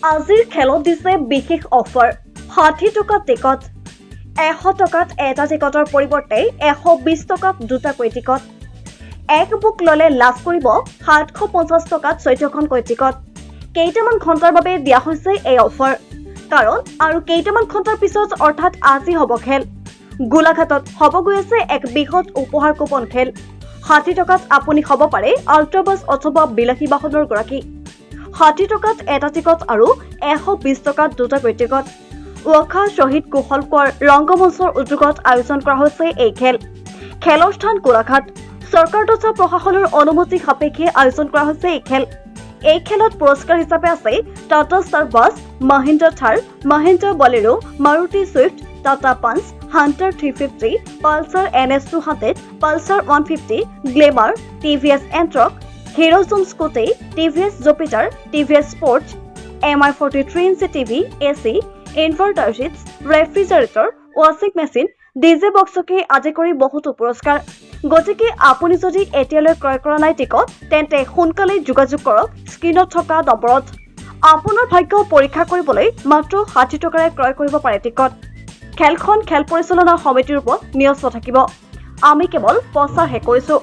আজিৰ খেলত দিছে বিশেষ অফাৰ। 60 টকাত টিকট। 100 টকাত এটা টিকটৰ পৰিৱৰ্তে 120 টকাত দুটাকৈ টিকট। এক বুক ল'লে লাভ কৰিব 750 টকাত 14খনকৈ টিকট। কেইটামান ঘণ্টাৰ বাবে দিয়া হৈছে এই অফাৰ, কাৰণ আৰু কেইটামান ঘণ্টাৰ পিছত, অৰ্থাৎ আজি হ'ব খেল। গোলাঘাটত হ'ব গৈ আছে এক বৃহৎ উপহাৰ কুপন খেল। 60 টকাত আপুনি হ'ব পাৰে আল্ট্ৰাবাছ অথবা বিলাসী বাহনৰ গৰাকী। 60 টকাত এটা টিকট আৰু 120 টকাত দুটাকৈ টিকট। ৱখা শ্বহীদ কুশল কোঁৱৰ ৰংগমঞ্চৰ উদ্যোগত আয়োজন কৰা হৈছে এই খেল। খেলৰ স্থান গোলাঘাট। চৰকাৰ তথা প্ৰশাসনৰ অনুমতি সাপেক্ষে আয়োজন কৰা হৈছে এই খেল। এই খেলত পুৰস্কাৰ হিচাপে আছে Tata star bus, Mahindra Thar, Mahindra Bolero, Maruti Swift, Tata punch, Hunter 350, Pulsar NS 200, Pulsar 150, Glamour, TVS Ntorq, hero' জুম scooty, TVS Jupiter, TVS sports, MI 43 inch TV, AC, inverter seats, refrigerator, ৱাশ্বিং মেচিন, ডিজে বক্সকে আদি কৰি বহুতো পুৰস্কাৰ। গতিকে আপুনি যদি এতিয়ালৈ ক্ৰয় কৰা নাই টিকট, তেন্তে সোনকালেই যোগাযোগ কৰক স্ক্ৰীণত থকা নম্বৰত। আপোনাৰ ভাগ্য পৰীক্ষা কৰিবলৈ মাত্ৰ 60 টকাৰে ক্ৰয় কৰিব পাৰে টিকট। খেলখন খেল পৰিচালনা সমিতিৰ ওপৰত ন্যস্ত থাকিব। আমি কেৱল প্ৰচাৰহে কৰিছো।